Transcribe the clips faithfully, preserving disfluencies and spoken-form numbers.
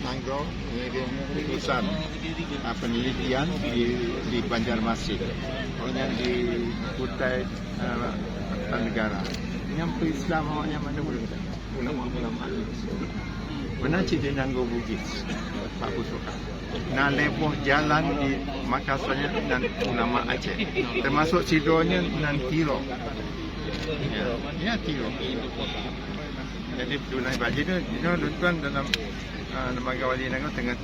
Nanggroe ngirim utusan, ah, penelitian di, di Banjarmasin. Awaknyan di Kutai, ah, Kartanegara. Nyang peu-Islam awaknyan mandum ulama-ulama. Meunan cit di Nanggroe Bugis, Pak Pusoka. Na lhèe boh jalan di Makassar nyan nan ulama Aceh. Termasuk sidroe nyan nan Tiro. Ya, ya, Tiro. Jadi, peue na ibarat jinoe, jinoe lôn tuan dalam, ah, lembaga wali nanggroe teungoh,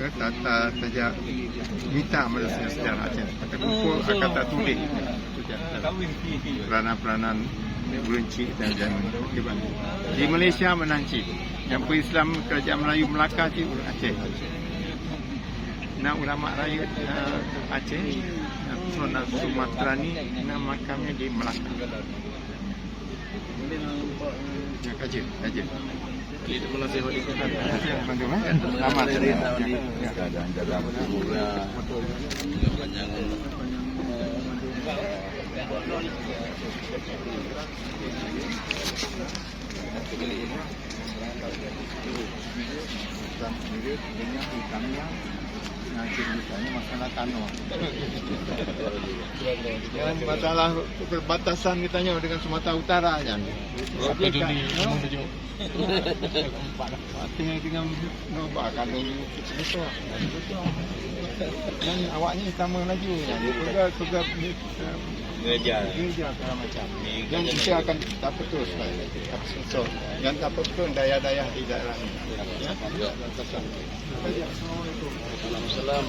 eh, ta-, ta-, tajak mita manusia sejarah Aceh. Teukumpul akan tatuléh peranan-peranan ureueng chik dan, dan di Malaysia meunan cit. Nyang peu-Islam Kerajaan Melayu Melaka cit ureueng Aceh. Na ulama rayeuk, eh, Aceh, na Sumatera ni na makamnya di Melaka. Ya, kaji, kaji. Jadi, terima kasih, Pak Dikta. Terima kasih, Pak Dikta. Selamat. Ya, ya. Bukan sendiri, dengan utangnya, nah, ceritanya masalah tanah. Yang masalah perbatasan kita nyo dengan Sumatera Utara kan. Apa jadi? Tinggal, tinggal, no, bah, kalau ni, betul. Dan awaknya sama laju, ya. Juga, juga, eh, gereja, gereja segala macam. Dan kita akan dapat terus, Pak. So, yang dapat terus dayah-dayah di daerah ni. Ya. Assalamualaikum. Waalaikumsalam.